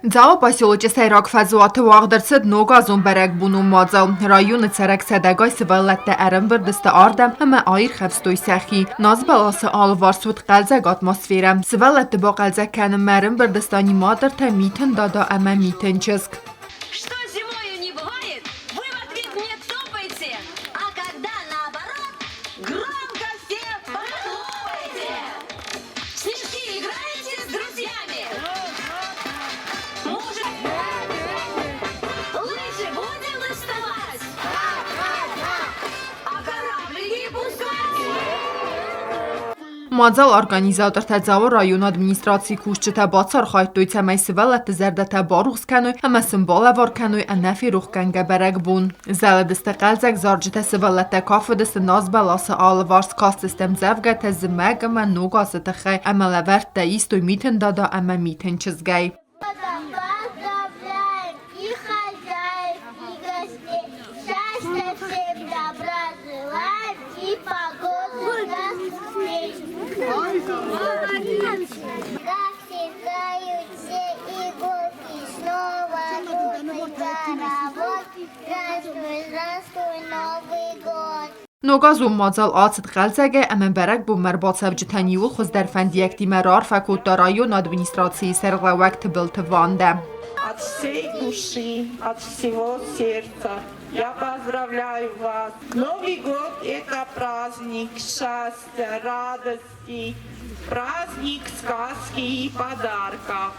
Дзауы поселочы сӕйраг фӕзуаты уагъд ӕрцыд ногазон бӕрӕгбонон мадзал. Районы цӕрӕг сӕдӕгай сывӕллӕттӕ ӕрӕмбырд сты ардӕм ӕмӕ аирхӕфстой сӕхи. Назбӕласы алыварс уыд хъӕлдзӕг атмосферӕ. Сывӕллӕтты бахъӕлдзӕг кӕнынмӕ ӕрӕмбырд сты аниматортӕ Митын Дада ӕмӕ Митын чызг. Что зимою не бывает, вы в ответ мне топайте, а когда наоборот, громко все похлопайте. Снежки играете с друзьями? Может, лыжи будем доставать? А кораблики пускать? Мадзал организатортӕ Дзауы районы администрацийы кусджытӕ бацархайдтой, цӕмӕй сывӕллӕтты зӕрдӕтӕ барухс кӕной ӕмӕ сын балӕвар кӕной ӕнӕферохгӕнгӕ бӕрӕгбон. Зӕлыдысты хъӕлдзӕг зарджытӕ, сывӕллӕттӕ кафыдысты назбӕласы алыварс, кастысты ӕмдзӕвгӕтӕ зымӕг ӕмӕ ног азы тыххӕй ӕмӕ лӕвӕрттӕ истой Митын Дада ӕмӕ Митын чызгӕй. Поздравляем и хозяев, и гостей. Счастья всем, добра желаем и погоды ясных Как сияют все иголки, снова кружит хоровод. Здравствуй, здравствуй, Новый год! Ногазон мадзал ацыд хъӕлдзӕгӕй ӕмӕ бӕрӕгбонмӕ ӕрбацӕуджытӕн иууыл хуыздӕр фӕндиӕгтимӕ раарфӕ кодта районы администрацийы сӕргълӕууӕг Тыбылты Вандӕ. От всей души, от всего сердца я поздравляю вас. Новый год – это праздник счастья, радости, праздник сказки и подарков.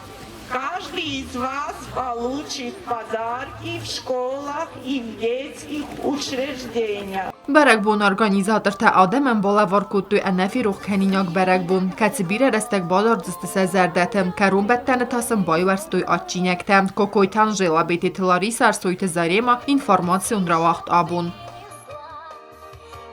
Каждый из вас получит подарки в школах и в детских учреждениях. Бӕрӕгбоны организатортӕ адӕмӕн балӕвар кодтой ӕнӕферохкӕнинаг бӕрӕгбон, кӕцы бирӕ рӕстӕг бадардзысты сӕ зӕрдӕты. Кӕронбӕттӕны та сын байуӕрстой адджинӕгтӕ. Кокойты Анжела, Бететы Лариса, Ӕрсойты Зарема, информацион рауагъд абон.